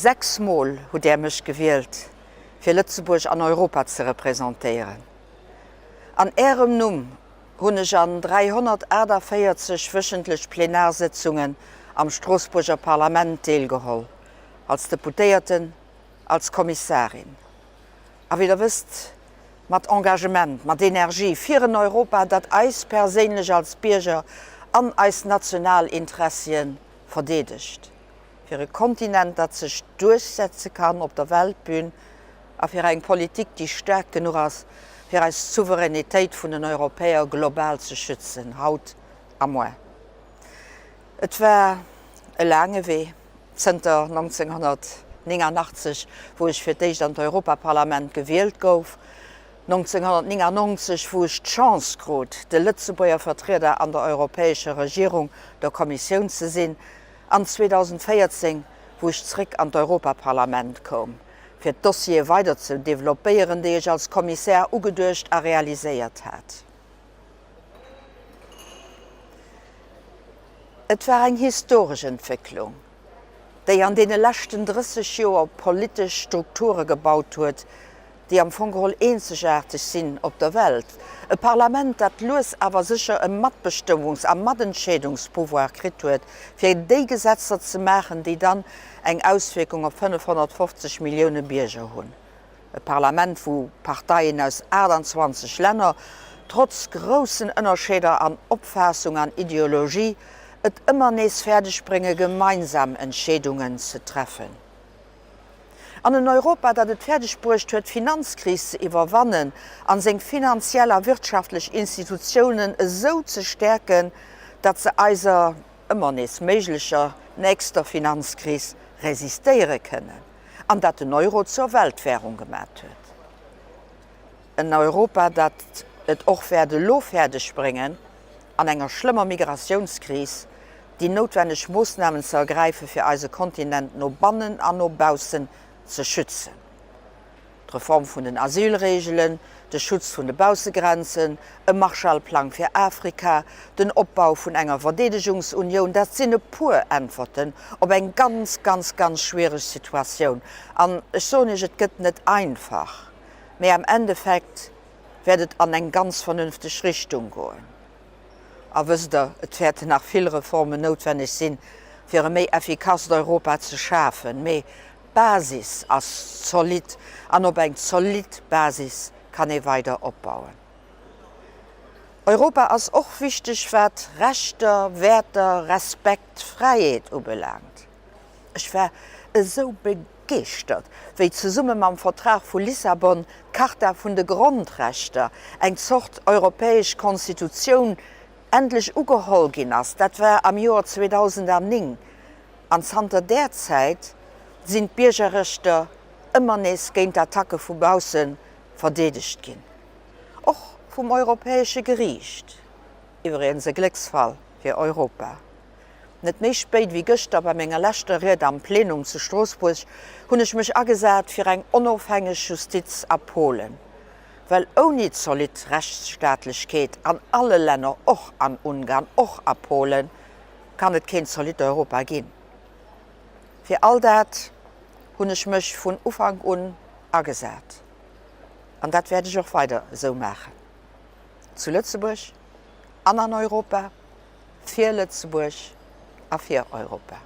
Sechsmol hutt Där mech gewielt, fir Lëtzebuerg an Europa ze representéieren. An Ärem Numm hunn ech an 348 wöchentlech Plenarsëtzungen am Stroossbuerger Parlament deelgeholl, als Deputéierten, als Kommissarin. A wéi Der wësst, mat Engagement, mat Energie fir en Europa, dat eis perséinlech als Bierger an eis national Interessien verdeedegt. Fir e Kontinent, dat sech duerchsetze kann op der Weltbün a fir eng Politik, déi staark genuch ass, fir eis Souveränitéit vun den Europäer global ze schützen, haut a muer. Et war e laange Wee zënter 1989, wou ech fir d'éischt an d'Europaparlament gewielt gouf, 1999, wou ech d'Chance krut, de Lëtzebuerger Vertrieder an der europäescher Regierung, der Kommissioun, ze sinn, An 2014, wou ech zréck an d'Europaparlament koum, fir d'Dossiere weider ze developpéieren, déi ech als Kommissär ugeduecht a realiséiert hat. Et war eng historesch Entwécklung, déi an deene leschten 30 Joer politesch Strukture gebaut huet, déi am Fong geholl eenzegaarteg sinn op der Welt, e Parlament, dat lues awer sécher e Matbestëmmungs a Matentscheedungspouvoir kritt huet, fir déi Gesetzer ze maachen, déi dann eng Auswierkung op 550 Millioune Bierger hunn. E Parlament, wou Parteien aus 28 Länner, trotz groussen Ënnerscheeder an Opfaassung an Ideologie, et ëmmer nees fäerdeg brénge gemeinsam Entscheedungen ze treffen. An en Europa, dat et fäerdeg bruecht huet, d'Finanzkris ze iwwerwannen an seng finanziell a wirtschaftlech Institutiounen esou ze stäerken, datt se eiser, ëmmer nees méiglecher, nächster Finanzkris resistéiere kënnen, an dat den Euro zur Weltwährung gemat huet. En Europa, dat et och wäert elo fäerdeg bréngen, an enger schlëmmer Migratiounskris déi noutwenneg Moossnamen ze ergräifen, fir eise Kontinent no bannen an no baussen ze schützen. D'Reform vun den Asylregelen, de Schutz vun de Baussegrenzen, e Marshallplang fir Afrika, den Opbau vun enger Verdeedegungsunioun, dat sinn e puer Äntwerten op eng ganz, ganz, ganz schwiereg Situatioun. An ech soen Iech, et gëtt net einfach, mä am Endeffekt wäert et an eng ganz vernünfteg Richtung goen. A wësst Der, et wäerten nach vill Reformen noutwenneg sinn, fir e méi effikasst Europa ze schafen, mee d'Basis ass zolidd an op eng zolidd Basis kann ee weider opbauen. Europa ass och wichteg, wat Rechter, Wäerter, Respekt, Fräiheet ubelaangt. Ech war esou begeeschtert, wéi zesumme mam Vertrag vu Lissabon d'Charta vun de Grondrechter, eng Zort europäesch Constitutioun, endlech ugeholl ginn ass. Dat war am Joer 2009. An zanter där Zäit sinn d'Biergerrechter ëmmer nees géint Attacke vu bausse verdeedegt ginn, och vum Europäesche Geriicht. Iwwregens e Glécksfall fir Europa. Net méi spéit wéi gëschter bei menger leschter Ried am Plenum zu Stroossbuerg hunn ech mech agesat fir eng onofhängeg Justiz a Polen. Well ouni zolidd Rechtsstaatlechkeet an alle Länner, och an Ungarn, och a Polen, kann et keen zolidd Europa ginn. Fir all dat hunn ech mech vun Ufank un agesat an dat wäert ech och weider esou maachen, zu Lëtzebuerg an an Europa. Fir Lëtzebuerg a fir Europa.